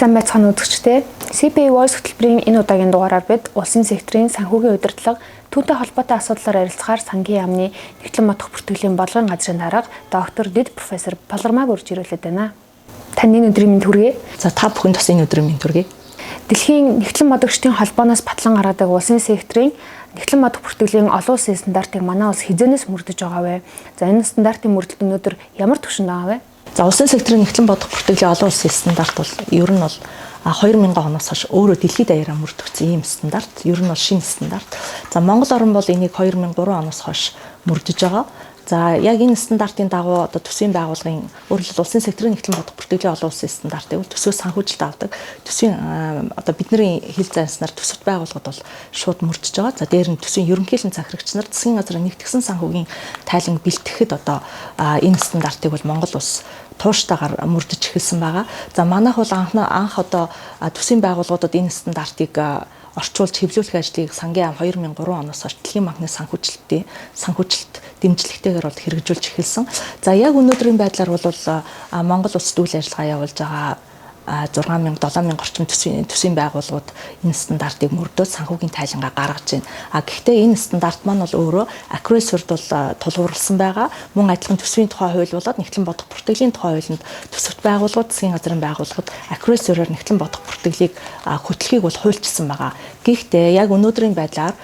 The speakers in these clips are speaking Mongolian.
Сайн байцгаана үзэгчдээ. CPA Voice хөтөлбөрийн энэ удаагийн дугаараар бид улсын секторын санхүүгийн удирдлага түүнтэй холбоотой асуудлаар ярилцахаар сангийн яамны нэгтлэн бодох бүртгэлийн бодлогын газрын дарга доктор дэд профессор Полормаг урьж ирүүлээд байна. Таны энэ өдрийн мэнд хүргэе. За, та бүхэнд бас энэ өдрийн мэнд хүргэе. Дэлхийн нэгтлэн бодогчдын холбооноос батлан гаргадаг улсын секторын нэгтлэн бодох бүртгэлийн олон улсын стандартыг манай улс хэзээнээс мөрдөж байгаа вэ? За, энэ стандартын мөрдөлт өнөөдөр ямар түвшинд байгаа вэ? За, улсын секторын нэгтлэн бодох бүртгэлийн олон улсын стандарт бол ер нь бол 2000 оноос хойш өөрөө дэлхийд даяараа мөрдөгдсөн ийм стандарт. Ер нь бол шинэ стандарт. За, Монгол орн бол энийг 2003 оноос хойш мөрдөж байгаа. За, яг энэ стандартын дагуу одоо төсвийн байгууллагын, өөрөөр хэлбэл, улсын секторын нэгтлэн бодох бүртгэлийн олон улсын стандартыг бол төсвөөс санхүүжилт авдаг. Төсвийн одоо бидний хэл зайснаар төсөвт байгууллагад бол шууд мөрдөж байгаа. За, дээр нь төсвийн ерөнхийлөн захирагч нар засгийн газрын нэгтгсэн санхүүгийн тайлан бэлтгэхэд одоо энэ стандартыг бол Монгол улс тууштайгаар мөрдөж эхэлсэн байгаа. За, манайх бол анх одоо төсвийн байгууллагуудад энэ стандартыг орчуулж хэвлүүлэх ажлыг сангийн яам 2003 оноос хойш Дэлхийн банкны санхүүжилт дэмжлэгтэйгээр бол хэрэгжүүлж эхэлсэн. За, яг өнөөдрийн байдлаар бол Монгол улсад үйл ажиллагаа явуулж байгаа 6000 7000 орчим төсвийн байгууллагууд энэ стандартыг мөрдөөд санхүүгийн тайлангаа гаргаж байна. А гэхдээ энэ стандарт маань бол өөрөө accrual суурьд бол тулгуурласан байгаа. Мөн адилхан төсвийн тухай хууль болоод нэгтлэн бодох бүртгэлийн тухай хуулинд төсөвт байгууллагууд, засгийн газрын байгууллагууд accrual суурьаар нэгтлэн бодох бүртгэлийг хөтлөхийг бол хуульчилсан байгаа. Гэхдээ яг өнөөдрийн байдлаар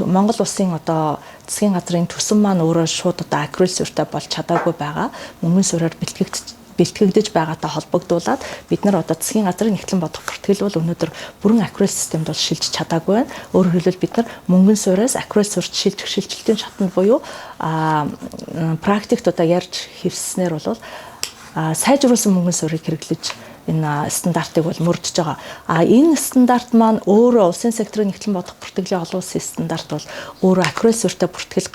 Монгол улсын одоо засгийн газрын төсөв маань өөрөө шууд одоо accrual суурьтай болж чадаагүй байгаа. Мөнгөн суурьаар бэлтгэгдэж байгаатай холбогдуулаад бид нар одоо засгийн газрын нэгтлэн бодох бүртгэл бол өнөөдөр бүрэн accrual системд бол шилжиж чадаагүй байна. Өөрөөр хэлбэл, бид нар мөнгөн суураас accrual суурьт шилжих шилжилтийн шатанд буюу практикт одоо ярьж хэвсснээр бол сайжруулсан мөнгөн суурийг хэрэглэж энэ стандартыг бол мөрдөж байгаа. А энэ стандарт маань өөрөө улсын секторын нэгтлэн бодох бүртгэлийн олон улсын стандарт бол өөрөө accrual суурьтай бүртгэл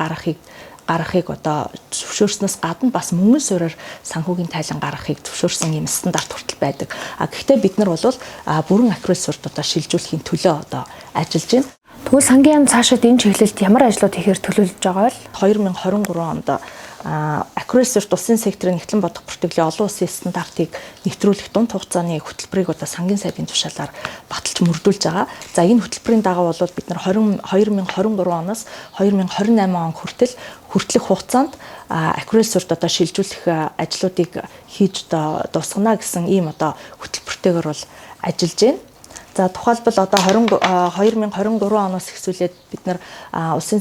гаргахыг одоо зөвшөөрснөөс гадна бас мөнгөн суурьаар санхүүгийн тайлан гаргахыг зөвшөөрсөн ийм стандарт хүртэл байдаг. А гэхдээ бид нар бол бүрэн accrual суурьт одоо шилжүүлэхийн төлөө одоо ажиллаж байна. Тэгвэл сангийн яам цаашид энэ чиглэлд ямар ажлууд хийхээр төлөвлөж байгаа вэ? 2023 онд accrual суурьт улсын секторын нэгтлэн бодох бүртгэлийн олон улсын стандартыг нэвтрүүлэх дунд хугацааны хөтөлбөрийг одоо сангийн сайдын тушаалаар баталж мөрдүүлж байгаа. За, энэ хөтөлбөрийн дагуу бол бид нар 2023 оноос 2028 он хүртэл хүртэлх хугацаанд accrual суурьт одоо шилжүүлэх ажлуудыг хийж одоо дуусгана гэсэн ийм одоо хөтөлбөртэйгээр бол ажиллаж байна. За, тухайлбал, одоо 2023 оноос эхлүүлээд бид нар улсын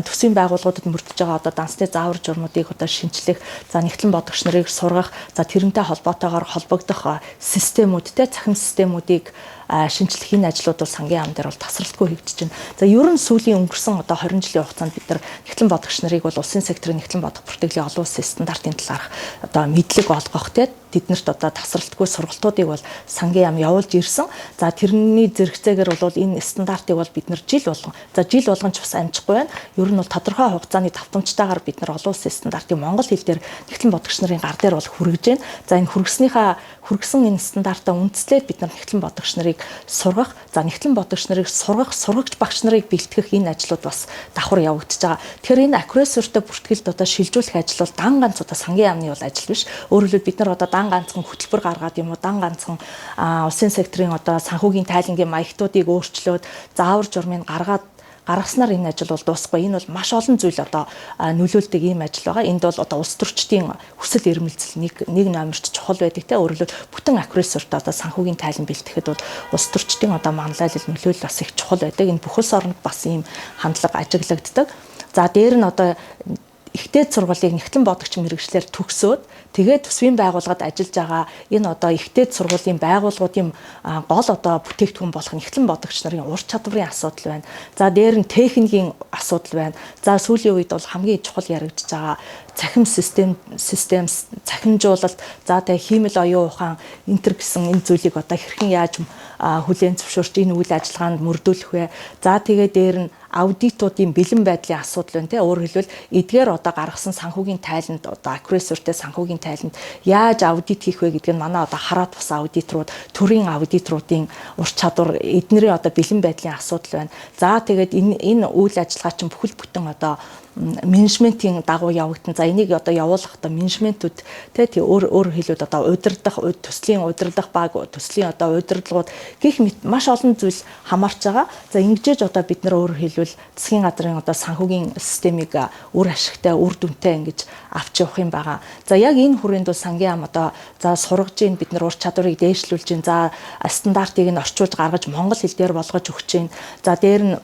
төсвийн байгууллагуудад мөрдөж байгаа одоо дансны заавар журмуудыг одоо шинчлэх, за, нэгтлэн бодогч нарыг сургах, за, тэрнтэй холбоотойгоор холбогдох системүүдтэй цахим системүүдийг шинчлэх энэ ажлууд бол сангийн яам дээр бол тасралтгүй хийгдэж байна. За, ер нь сүүлийн өнгөрсөн одоо 20 жилийн хугацаанд бид нар нэгтлэн бодогч нарыг бол улсын секторын нэгтлэн бодох бүртгэлийн олон улсын стандартын талаарх одоо мэдлэг олгох, те, тэднэрт одоо тасралтгүй сургалтуудыг бол сангийн яам явуулж ирсэн. За, тэрний зэрэгцээгээр бол энэ стандартыг бол бид нар жил болгон, за, жил болгон ч бас амжихгүй байна. Ер нь бол тодорхой хугацааны давтамжтайгаар бид нар олон улсын стандартыг монгол хэл дээр нэгтлэн бодогч нарын гар дээр бол хүргэж байна. За, энэ хүргэсэн энэ стандартаа үндэслээд бид нар нэгтлэн бодогч нарыг сургах, за, нэгтлэн бодогч нарыг сургах, сургагч багш нарыг бэлтгэх энэ ажлууд бас давхар явагдаж байгаа. Тэгэхээр энэ accrual суурьтай бүртгэлд одоо шилжүүлэх ажил бол дан ганц одоо сангийн яамны бол ажил биш. Өөрөөр хэлбэл, бид нар одоо дан ганцхан хөтөлбөр гаргаад юм уу, дан ганцхан улсын секторын одоо санхүүгийн тайлангийн маягтуудыг өөрчлөөд заавар журмыг гаргаснаар энэ ажил бол дуусахгүй. Энэ бол маш олон зүйл одоо нөлөөлдөг ийм ажил байгаа. Энд бол одоо улс төрчдийн хүсэл эрмэлзэл нэг номерт чухал байдаг, те. Өөрөөр хэлбэл, бүтэн accrual суурьт одоо санхүүгийн тайлан бэлтгэхэд бол улс төрчдийн одоо манлайлал, нөлөөлөл бас их чухал байдаг. Энэ бүх улс оронд бас ийм хандлага ажиглагддаг. За, дээр нь одоо их дээд сургуулийг нэгтлэн бодогч мэргэжлээр төгсөөд, тэгээд төсвийн байгууллагад ажиллаж байгаа энэ одоо их дээд сургуулийн байгууллагуудын гол одоо бүтээгдэхүүн болох нэгтлэн бодогч нарын ур чадварын асуудал байна. За, дээр нь техникийн асуудал байна. За, сүүлийн үед бол хамгийн чухал яригдж байгаа цахим систем цахимжуулалт, за, тэгээ хиймэл оюун ухаан энэ тэр гэсэн энэ зүйлийг одоо хэрхэн яаж хүлээн зөвшөөрч энэ үйл ажиллагаанд мөрдүүлэх вэ? За, тэгээ дээр нь аудитуудын бэлэн байдлын асуудал байна, те. Өөрөөр хэлбэл, эдгээр одоо гаргасан санхүүгийн тайланд, одоо accrual суурьтай санхүүгийн тайланд яаж аудит хийх вэ гэдэг нь манай одоо хараат бус аудиторууд, төрийн аудиторуудын ур чадвар, эднэрийн одоо бэлэн байдлын асуудал байна. За, тэгээд энэ үйл ажиллагаа чинь бүхэл бүтэн одоо менежментийн дагуу явагдана. За, энийг одоо явуулах одоо менежментүүд тий өөр өөр хэлбэл одоо удирдах, төслийн удирдах баг, төслийн одоо удирдлагууд гэх мэт маш олон зүйл хамаарч байгаа. За, ингэжээж одоо бид нар өөрөөр хэлбэл засгийн газрын одоо санхүүгийн системийг үр ашигтай, үр дүнтэй ингэж авч явах юм байгаа. За, яг энэ хүрээнд бол сангийн яам одоо за сургаж гин, бид нар ур чадварыг дээшлүүлж гин, за стандартыг нь орчуулж гаргаж монгол хэл дээр болгож өгч гин. За, дээр нь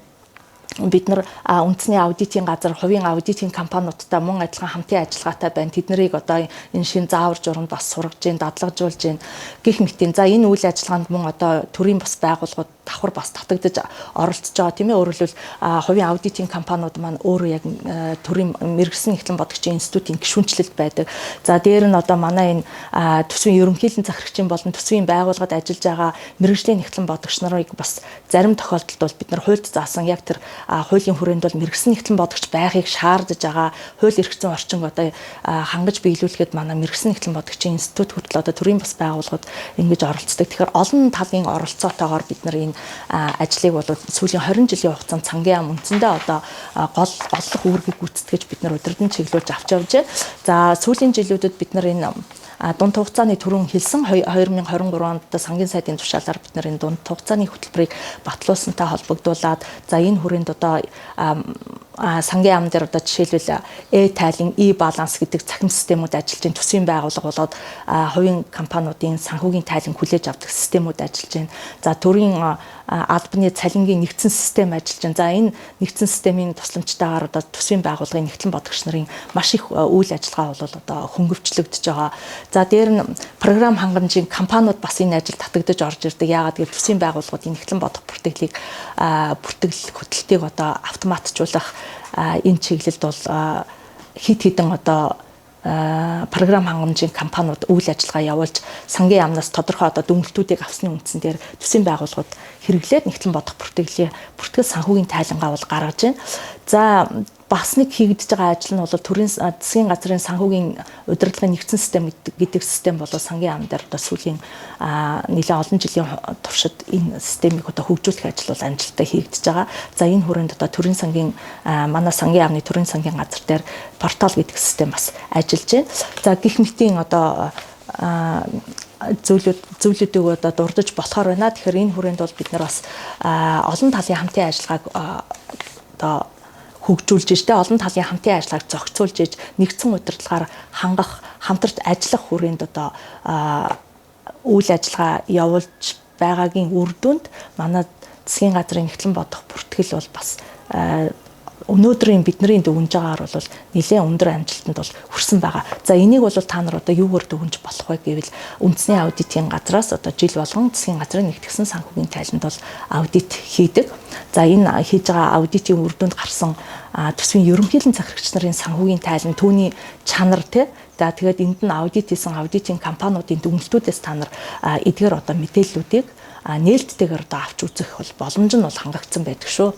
бид нар үндэсний аудитын газар, хувийн аудитын компаниудтай мөн адилхан хамтын ажиллагаатай байна. Тэд нарыг одоо энэ шинэ заавар журамд бас сургаж гин, дадлагжуулж гин гэх мэтийн. За, энэ үйл ажиллагаанд мөн одоо төрийн бас байгууллагууд давхар бас татагдаж оролцож байгаа, тийм ээ. Өөрөөр хэлбэл хувийн аудитын компаниуд маань өөрөө яг төрийн мэргэсэн нэгтлэн бодогчийн институтын гишүүнчлэлд байдаг. За, дээр нь одоо манай энэ төсвийн ерөнхийлөн захирагчийн болон төсвийн байгууллагад ажиллаж байгаа мэргэжлийн нэгтлэн бодогч нарыг бас зарим тохиолдолд бол бид нар хуульд заасан яг тэр хуулийн хүрээнд бол мэргэсэн нэгтлэн бодогч байхыг шаардаж байгаа хууль эрх зүйн орчинг одоо хангаж биелүүлэхэд манай мэргэсэн нэгтлэн бодогчийн институт хүртэл одоо төрийн бас байгууллагууд ингэж оролцдог. Тэгэхээр олон талын оролцоотойгоор бид нар энэ ажлыг бол сүүлийн 20 жилийн хугацаанд сангийн яам үндсэндээ одоо гол голлох үүргийг гүйцэтгэж бид нар удирдан чиглүүлж авч явж байна. За, сүүлийн жилүүдэд бид нар энэ дунд хугацааны түрүүн хэлсэн 2023 онд одоо сангийн сайдын тушаалаар бид нар энэ дунд хугацааны хөтөлбөрийг батлуулсантай холбогдуулаад, за энэ хүрээнд одоо сангийн яам дээр одоо жишээлбэл э-тайлан, e-баланс гэдэг цахим системүүд ажиллаж байна. Төсвийн байгууллага болоод хувийн компаниудын санхүүгийн тайлан хүлээж авдаг системүүд ажиллаж байна. За, төрийн албаны цалингийн нэгдсэн систем ажиллаж байна. За, энэ нэгдсэн системийн тусламжтайгаар одоо төсвийн байгууллагын нэгтлэн бодогч нарын маш их үйл ажиллагаа бол одоо хөнгөвчлөгдөж байгаа. За, дээр нь програм хангамжийн компаниуд бас энэ ажилд татагдаж орж ирдэг. Яагаад гэвэл төсвийн байгууллагуудын нэгтлэн бодох бүртгэлийг, бүртгэл хөтөлтийг одоо автоматжуулах энэ чиглэлд бол хит хитэн одоо програм хангамжийн компаниуд үйл ажиллагаа явуулж сангийн яамнаас тодорхой одоо дүнэлтүүдийг авсны үндсэн дээр төсвийн байгууллагууд хэрэглээд нэгтлэн бодох бүртгэлийн бүртгэл санхүүгийн тайлангаа бол гаргаж байна. За, бас нэг хийгдэж байгаа ажил нь бол төрийн засгийн газрын санхүүгийн удирдлагын нэгдсэн систем гэдэг систем бол сангийн яам дээр одоо сүүлийн нэлээд олон жилийн туршид энэ системийг одоо хөгжүүлэх ажил бол амжилттай хийгдэж байгаа. За, энэ хүрээнд одоо төрийн сангийн, манай сангийн яамны төрийн сангийн газар дээр портал гэдэг систем бас ажиллаж байна. За, гих мэтийн одоо зүйлүүдийг одоо дурдж болохоор байна. Тэгэхээр энэ хүрээнд бол бид нар бас олон талын хамтын ажиллагааг одоо хөгжүүлж иж, тэ олон талын хамтын ажиллагааг зохицуулж иж нэгдсэн удирдлагаар хангах, хамтарч ажиллах хүрээнд одоо үйл ажиллагаа явуулж байгаагийн үр дүнд манай засгийн газрын нэгтлэн бодох бүртгэл бол бас өнөөдрийн бидний дүгнж байгаагаар бол нэлээд өндөр амжилтанд бол хүрсэн байгаа. За, энийг бол та нар одоо юугаар дүгнж болох вэ гэвэл үндэсний аудитын газраас одоо жил болгон засгийн газрын нэгтгсэн санхүүгийн тайланд бол аудит хийдэг. За, энэ хийж байгаа аудитын үр дүнд гарсан төсвийн ерөнхийлөн захирагч нарын санхүүгийн тайлан, түүний чанар, те. За, тэгээд энд нь аудит хийсэн аудитын компаниудын дүгнэлтүүдээс та нар эдгээр одоо мэдээллүүдийг нээлттэйгээр одоо авч үзэх бол боломж нь бол хангагдсан байдаг шүү.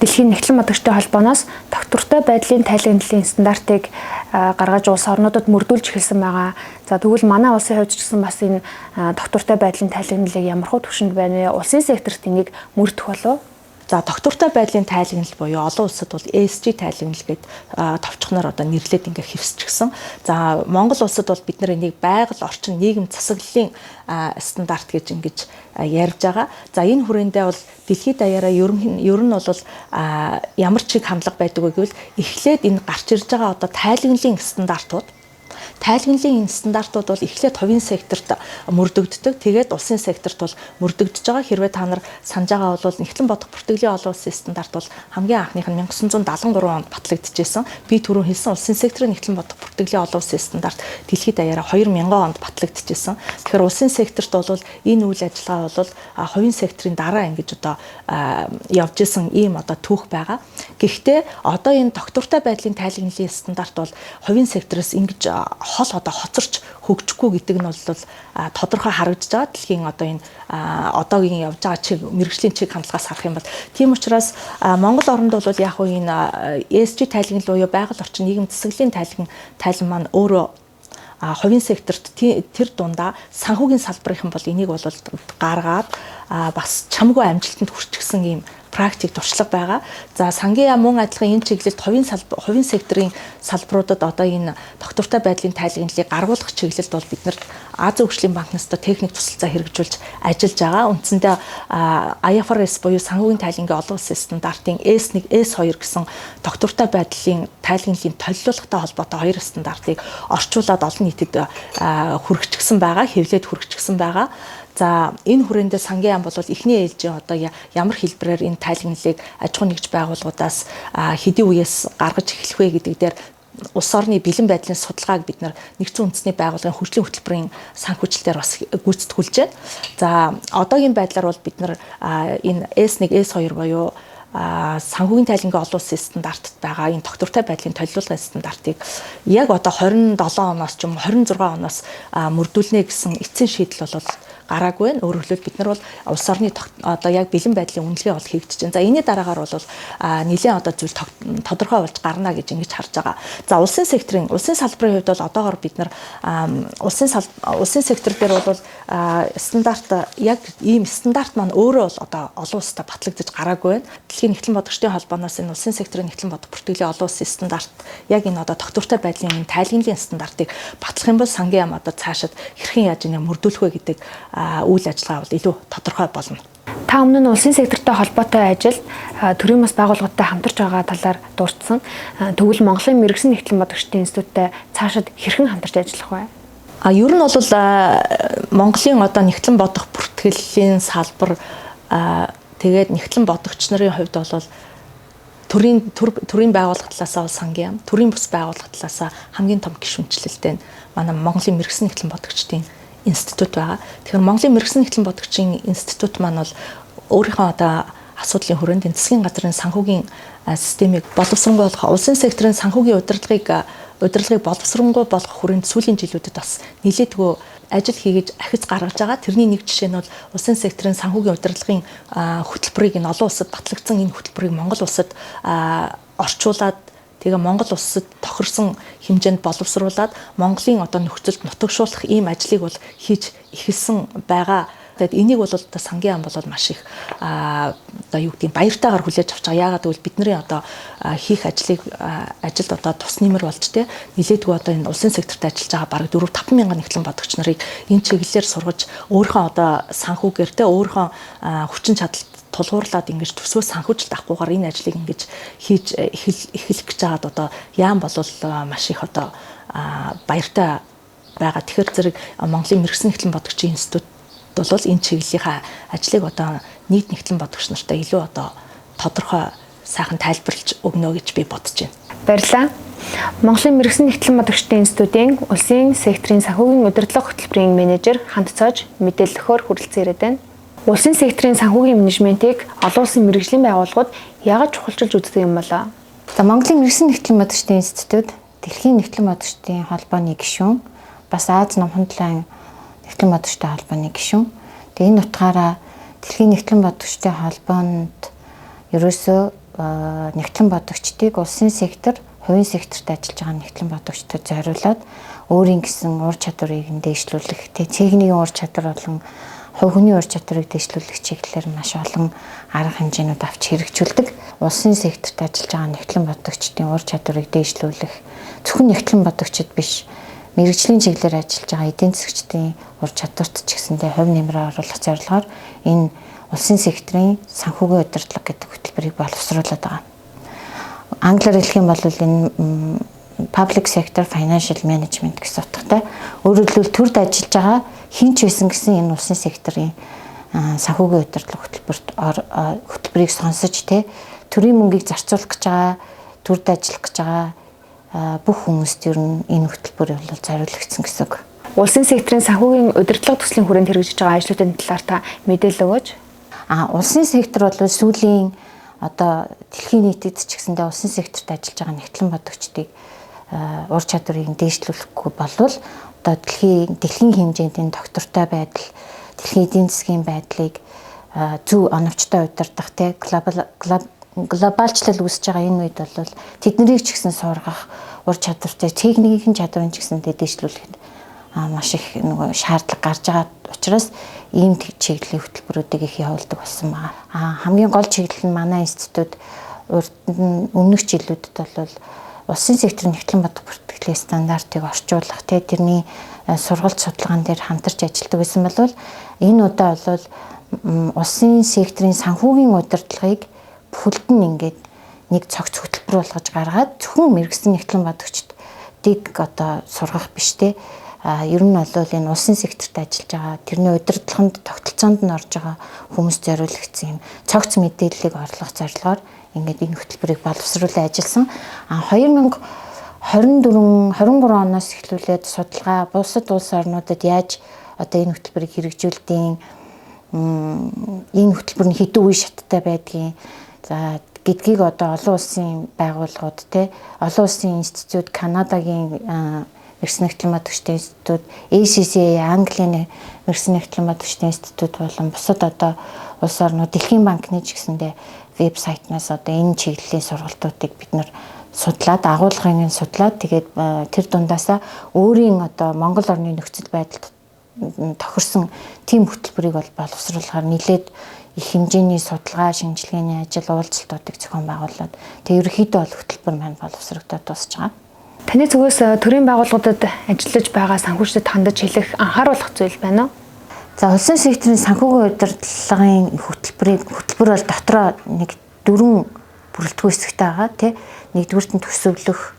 Дэлхийн нэгтлэн бодогчтой холбооноос тогтвортой байдлын тайлагналын стандартыг гаргаж улс орнуудад мөрдүүлж эхэлсэн байгаа. За, тэгвэл манай улсын хувьд ч гэсэн бас энэ тогтвортой байдлын тайлагналыг ямар хуу түвшинд байна вэ? Улсын секторт энийг мөрдөх болов уу? За, тогтвортой байдлын тайлагнал буюу олон улсад бол ESG тайлагнал гээд товчхоноор одоо нэрлээд ингээ хэвсчихсэн. За, Монгол улсад бол бид нар энийг байгаль орчин нийгэм засаглалын стандарт гэж ингэж ярьж байгаа. За, энэ хүрээндээ бол дэлхийд даяараа ер нь бол ямар чиг хандлага байдаг вэ гэвэл эхлээд энэ гарч ирж байгаа одоо тайлагналын стандартууд, тайлагналын энэ стандартууд бол эхлээд хувийн секторт мөрдөгддөг. Тэгээд улсын секторт бол мөрдөгдөж байгаа. Хэрвээ та нар санаж байгаа бол нэгтлэн бодох бүртгэлийн олон улсын стандарт бол хамгийн анхных нь 1973 онд батлагдчихсэн. Би түрүүн хэлсэн улсын секторын нэгтлэн бодох бүртгэлийн олон улсын стандарт дэлхийд даяараа 2000 онд батлагдчихсэн. Тэгэхээр улсын секторт бол энэ үйл ажиллагаа бол хувийн секторын дараа ингэж одоо явж исэн ийм одоо түүх байгаа. Гэхдээ одоо энэ тогтвортой байдлын тайлагналын стандарт бол хувийн сектороос ингэж хол одоо хоцорч хөгжихгүй гэдэг нь бол тодорхой харагдаж байгаа. Дэлхийн одоо энэ одоогийн явж байгаа чиг мэргэжлийн чиг хандлагаас харах юм бол тийм учраас Монгол оронд бол яг уу энэ ESG тайлагнал буюу байгаль орчин нийгэм засаглалын тайлан маань өөрөө хувийн секторт тэр дундаа санхүүгийн салбарынхан бол энийг бол гаргаад бас чамгүй амжилтанд хүрчихсэн ийм Практик туршлага байгаа. За, сангийн яам мөн адилхан энэ чиглэлд хувийн секторын салбаруудад одоо энэ тогтвортой байдлын тайлагналыг гаргуулах чиглэлд бол бид нар Азийн хөгжлийн банкнаас одоо техник тусалцаа хэрэгжүүлж ажиллаж байгаа. Үндсэндээ IFRS буюу санхүүгийн тайлангийн олон улсын стандартын S1, S2 гэсэн тогтвортой байдлын тайлагналын толилуулгатай холбоотой хоёр стандартыг орчуулад олон нийтэд хүргэчихсэн байгаа, хэвлээд хүргэчихсэн байгаа. За, энэ хүрээндээ сангийн яам бол эхний ээлжийн одоо ямар хэлбэрээр энэ тайлагналыг аж ахуйн нэгж байгууллагуудаас хэдийн үеэс гаргаж эхлэх вэ гэдэг дээр улс орны бэлэн байдлын судалгааг бид нар нэгдсэн үндэсний байгууллагын хөгжлийн хөтөлбөрийн санхүүжилтээр бас гүйцэтгүүлж байна. За, одоогийн байдлаар бол бид нар энэ S1, S2 буюу санхүүгийн тайлангийн олон улсын стандартад байгаа энэ тогтвортой байдлын толилуулгын стандартыг яг одоо 27 оноос ч юм 26 оноос мөрдүүлнэ гэсэн эцсийн шийдэл бол гараагүй байна. Өөрөөр хэлбэл, бид нар бол улс орны одоо яг бэлэн байдлын үнэлгээ бол хийгдэж байна. За, энэний дараагаар бол нэлээд одоо зүйл тодорхой болж гарна гэж ингэж харж байгаа. За, улсын секторын, улсын салбарын хувьд бол одоогор бид нар улсын сектор дээр бол стандарт, яг ийм стандарт маань өөрөө бол одоо олон улстай батлагдаж гараагүй байна. Дэлхийн нэгтлэн бодогчдын холбооноос энэ улсын секторын нэгтлэн бодох бүртгэлийн олон улсын стандарт, яг энэ одоо тогтвортой байдлын энэ тайлагналын стандартыг батлах юм бол сангийн яам одоо цаашид хэрхэн яаж энэ мөрдүүлэх вэ гэдэг үйл ажиллагаа бол илүү тодорхой болно. Та өмнө нь улсын сектортой холбоотой ажилд төрийн бас байгууллагуудтай хамтарч байгаа талаар дурдсан. Тэгвэл Монголын мэргэсэн нэгтлэн бодогчдын институттай цаашид хэрхэн хамтарч ажиллах вэ? А ер нь бол Монголын одоо нэгтлэн бодох бүртгэлийн салбар, тэгээд нэгтлэн бодогч нарын хувьд бол төрийн байгууллага талаасаа бол сангийн яам, төрийн бус байгууллага талаасаа хамгийн том гишүүнчлэлтэй нь манай Монголын мэргэсэн нэгтлэн бодогчдын институт байгаа. Тэгэхээр Монголын мэргэсэн нэгтлэн бодогчийн институт маань бол өөрийнхөө одоо асуудлын хүрээнд энэ засгийн газрын санхүүгийн системийг боловсронгуй болгох, улсын секторын санхүүгийн удирдлагыг боловсронгуй болгох хүрээнд сүүлийн жилүүдэд бас нэлээдгүй ажил хийгэж ахиц гаргаж байгаа. Тэрний нэг жишээ нь бол улсын секторын санхүүгийн удирдлагын хөтөлбөрийг, энэ олон улсад батлагдсан энэ хөтөлбөрийг Монгол улсад орчуулад, тэгээ Монгол улсад тохирсон хэмжээнд боловсруулад Монголын одоо нөхцөлд нутагшуулах ийм ажлыг бол хийж эхэлсэн байгаа. Тэгээд энийг бол одоо сангийн яам бол маш их одоо юу гэдгийг баяртайгаар хүлээж авч байгаа. Яагаад гэвэл бидний одоо хийх ажлыг ажилд одоо тус нэмэр болж, те, нилээдгүй одоо энэ улсын секторт ажиллаж байгаа бараг 4 5 мянган нэгтлэн бодогч нарыг энэ чиглэлээр сургаж, өөрийнхөө одоо санхүүгээр, те, өөрийнхөө хүчин чадалд тулгуурлаад ингэж төсвөө санхүүжилт авахгүйгээр энэ ажлыг ингэж хийж эхлэх гэж байгаад одоо яам бол маш их одоо баяртай байгаа. Тэгэхээр зэрэг Монголын мэргэсэн нэгтлэн бодогчийн институт бол энэ чиглэлийнхаа ажлыг одоо нийт нэгтлэн бодогч нартай илүү одоо тодорхой сайхан тайлбарлаж өгнө гэж би бодож байна. Баярлалаа. Монголын мэргэсэн нэгтлэн бодогчдын институтын улсын секторын санхүүгийн удирдлага хөтөлбөрийн менежер Хандцоож мэдээлэл өгөхөөр хүрэлцэн ирээд байна. Улсын секторын санхүүгийн менежментийг олон улсын мэргэжлийн байгууллагууд яагаад чухалчилж үздэг юм болоо? За, Монголын мэргэсэн нэгтлэн бодогчдын институт Дэлхийн нэгтлэн бодогчдын холбооны гишүүн, бас Ази Номхон далайн нэгтлэн бодогчдын холбооны гишүүн. Тэгээ энэ утгаараа Дэлхийн нэгтлэн бодогчдын холбоонд ерөөсөө нэгтлэн бодогчдыг улсын сектор, хувийн секторт ажиллаж байгаа нэгтлэн бодогчдод зориулаад өөрийн гэсэн ур чадварыг нь дээшлүүлэх, тэг техникийн ур чадвар болон хувь хүний ур чадварыг дээшлүүлэх чиглэлээр маш олон арга хэмжээнүүд авч хэрэгжүүлдэг. Улсын секторт ажиллаж байгаа нэгтлэн бодогчдын ур чадварыг дээшлүүлэх, зөвхөн нэгтлэн бодогчид биш, мэргэжлийн чиглэлээр ажиллаж байгаа эдийн засгчдын ур чадварт ч гэсэндээ хувь нэмрээ оруулах зорилгоор энэ улсын секторын санхүүгийн удирдлага гэдэг хөтөлбөрийг боловсруулад байгаа. Англиар хэлэх юм бол энэ Public Sector Financial Management гэсэн утгатай. Өөрөөр хэлбэл, төрд ажиллаж байгаа хэн ч байсан гэсэн энэ улсын секторын санхүүгийн удирдлага хөтөлбөрийг сонсож, те, төрийн мөнгийг зарцуулах гэж байгаа, төрд ажиллах гэж байгаа бүх хүмүүст ер нь энэ хөтөлбөр бол зориулагдсан гэсэн үг. Улсын секторын санхүүгийн удирдлага төслийн хүрээнд хэрэгжиж байгаа ажлуудын талаар та мэдээлэл өгөөч. Улсын сектор бол сүүлийн одоо дэлхийн нийтэд ч гэсэндээ улсын секторт ажиллаж байгаа нэгтлэн бодогчдыг ур чадварыг дээшлүүлэхгүй болвол одоо дэлхийн хэмжээнд энэ тогтвортой байдал, дэлхийн эдийн засгийн байдлыг зөв оновчтой удирдах, те, глобалчлал үүсэж байгаа энэ үед бол тэднийг ч гэсэн сургах ур чадвартай, техникийн чадварын ч гэсэн дээшлүүлэхэд маш их нөгөө шаардлага гарч байгаа учраас ийм чиглэлийн хөтөлбөрүүдийг их явуулдаг болсон байна. Хамгийн гол чиглэл нь манай институт урд нь өмнөх жилүүдэд бол улсын секторын нэгтлэн бодох бүртгэлийн стандартыг орчуулах, тэрний сургалт судалгаан дээр хамтарч ажилладаг байсан бол энэ удаа бол улсын секторын санхүүгийн удирдлагыг бүхэлд нь ингээд нэг цогц хөтөлбөр болгож гаргаад зөвхөн мэргэсэн нэгтлэн бодогчдыг одоо сургах биш те. Ер нь бол энэ улсын секторт ажиллаж байгаа тэрний удирдлаганд тогтолцоонд нь орж байгаа хүмүүст зориулагдсан юм цогц мэдээллийг орлох зорилгоор ингээд энэ хөтөлбөрийг боловсруулан ажилласан. 2024 23 оноос эхлүүлээд судалгаа бусад улс орнуудад яаж одоо энэ хөтөлбөрийг хэрэгжүүлдэг, энэ хөтөлбөр нь хэдэн үе шаттай байдгийг, за гэдгийг одоо олон улсын байгууллагууд те, олон улсын институт, Канадагийн мэргэсэн нэгтлэн бодогчдын институт, ACCA, Английн мэргэсэн нэгтлэн бодогчдын институт болон бусад одоо улс орнууд, Дэлхийн банкны ч гэсэндээ вебсайтнаас одоо энэ чиглэлийн сургалтуудыг бид нар судлаад, агуулгыг нь судлаад, тэгээд тэр дундаасаа өөрийн одоо Монгол орны нөхцөл байдалд тохирсон тийм хөтөлбөрийг бол боловсруулахаар нэлээд их хэмжээний судалгаа, шинжилгээний ажил, уулзалтуудыг зохион байгуулад тэгээд ерөнхийдөө бол хөтөлбөр маань боловсрогдоод дуусч байгаа. Таны зүгээс төрийн байгууллагуудад ажиллаж байгаа санхүүчдэд хандаж хэлэх анхааруулах зүйл байна уу? За, улсын секторын санхүүгийн удирдлагын хөтөлбөр бол дотроо нэг дөрвөн бүрэлдэхүүн хэсэгтэй байгаа тий. Нэгдүгüрт нь төсөвлөх,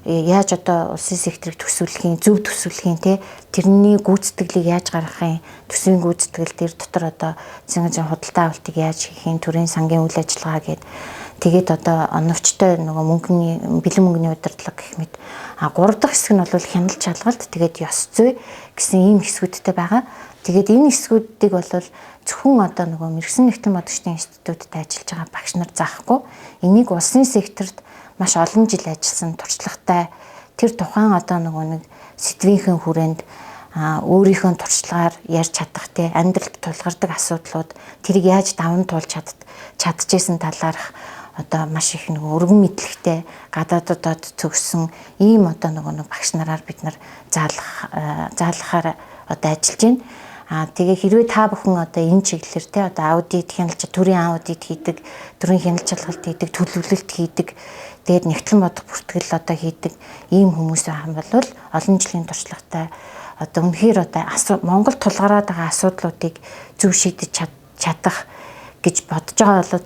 яаж одоо улсын секторыг төсөвлөхийн, зөв төсөвлөхийн тий, тэрний гүйцэтгэлийг яаж гаргахын, төсвийн гүйцэтгэл тэр дотор одоо засгийн худалдаа авалтыг яаж хийх юм, төрийн сангийн үйл ажиллагаа гээд тэгээд одоо оновчтой нөгөө мөнгөний бэлэн мөнгөний удирдлага гэх мэт. Гурав дахь хэсэг нь бол хяналт шалгалт, тэгээд ёс зүй гэсэн ийм хэсгүүдтэй байгаа. Тэгээд энэ хэсгүүдийг бол зөвхөн одоо нөгөө мэргэсэн нэгтлэн бодогчдын институтад ажиллаж байгаа багш нар заахгүй. Энийг улсын секторт маш олон жил ажилласан туршлагатай тэр тухайн одоо нөгөө нэг сэдвийнхээ хүрээнд өөрийнхөө туршлагаар ярьж чадах те, амьдралд тулгардаг асуудлууд тэрийг яаж даван туулж чадчихсэн талаарх одоо маш их нөгөө өргөн мэдлэгтэй гадааддад төгссөн ийм одоо нөгөө нэг багш нараар бид нар заалгахаар одоо ажиллаж байна. Тэгээ хэрвээ та бүхэн одоо энэ чиглэлээр те, одоо аудит, хяналт, төрийн аудит хийдэг, төрийн хяналт шалгалт хийдэг, төлөвлөлт хийдэг, тэгээд нэгтлэн бодох бүртгэл одоо хийдэг ийм хүмүүс байх юм бол олон жилийн туршлагатай одоо үнэхээр одоо Монгол тулгараад байгаа асуудлуудыг зөв шийдэж чадах гэж бодож байгаа бол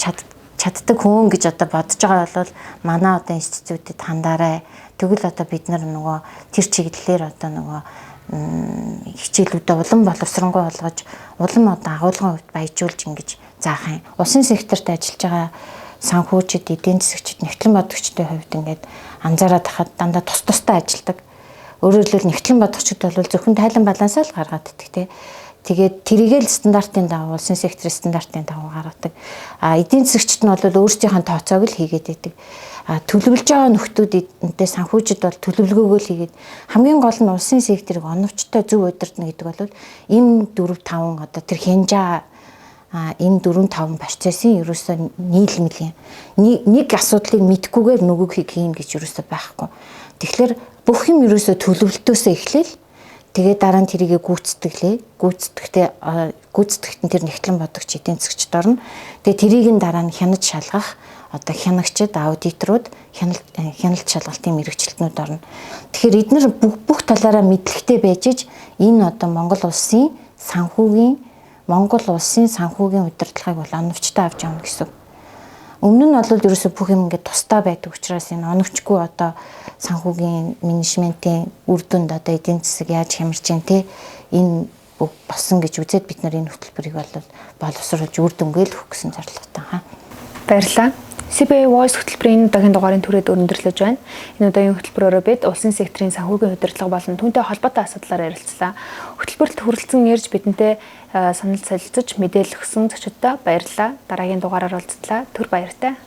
чаддаг хүн гэж одоо бодож байгаа бол манай одоо институтэд хандаарай. Тэгвэл одоо бид нар нөгөө тэр чиглэлээр одоо нөгөө хичээлүүдээ улам боловсронгуй болгож, улам одоо агуулгын хувьд баяжуулж ингэж заах юм. Улсын секторт ажиллаж байгаа санхүүчид, эдийн засагчид, нэгтлэн бодогчдын хувьд ингээд анзаараад хахад дандаа тус тустай ажилладаг. Өөрөөр хэлбэл нэгтлэн бодогчид бол зөвхөн тайлан балансаа л гаргаад идэх те. Тэгээд тэрийг л стандартын дагуу, улсын секторын стандартын дагуу гаргадаг. Эдийн засагчид нь бол өөрсдийнхөө тооцоог л хийгээд идэг. Төлөвлөж байгаа нөхдүүдэнтэй санхүүчид бол төлөвлөгөөгөө л хийгээд, хамгийн гол нь улсын секторыг оновчтой зөв удирдна гэдэг бол энэ 4 5 одоо тэр хянжаа энэ 4 5 процессын ерөөсөө нийлмэл юм. Нэг асуудлыг мэдхгүйгээр нөгөөхийг хийн гэж ерөөсөө байхгүй. Тэгэхээр бүх юм ерөөсөө төлөвлөлтөөсөө эхлээл, тэгээд дараа нь тэрийгэ гүйцэтгэлээ. Гүйцэтгэхэд нь тэр нэгтлэн бодогч эдийн засагчд орно. Тэгээд тэрийг нь дараа нь хянаж шалгах одоо хянагчид, аудиторууд, хяналт шалгалтын мэргэжилтнүүд орно. Тэгэхээр эднэр бүх талаараа мэдлэгтэй байж иж энэ одоо Монгол улсын санхүүгийн удирдлагыг бол оновчтой авч явна гэсэн. Өмнө нь бол ерөөсөө бүх юм ингээд тусдаа байдаг учраас энэ оновчгүй одоо санхүүгийн менежментийн үр дүнд одоо эдийн засаг яаж хямарч юм те, энэ болсон гэж үзээд бид нар энэ хөтөлбөрийг бол боловсруулж үр дүнгээ л өгөх гэсэн зорилготой хаа. Баярлалаа. CPA Voice хөтөлбөрийн энэ удаагийн дугаарын түрээд өндөрлөж байна. Энэ удаагийн хөтөлбөрөөрөө бид улсын секторын санхүүгийн удирдлага болон түүнтэй холбоотой асуудлаар ярилцлаа. Хөтөлбөрт хүрэлцэн ирж бидэнтэй санал солилцож мэдээлэл өгсөн зочдод баярлалаа. Дараагийн дугаараар уулзлаа. Түр баяртай.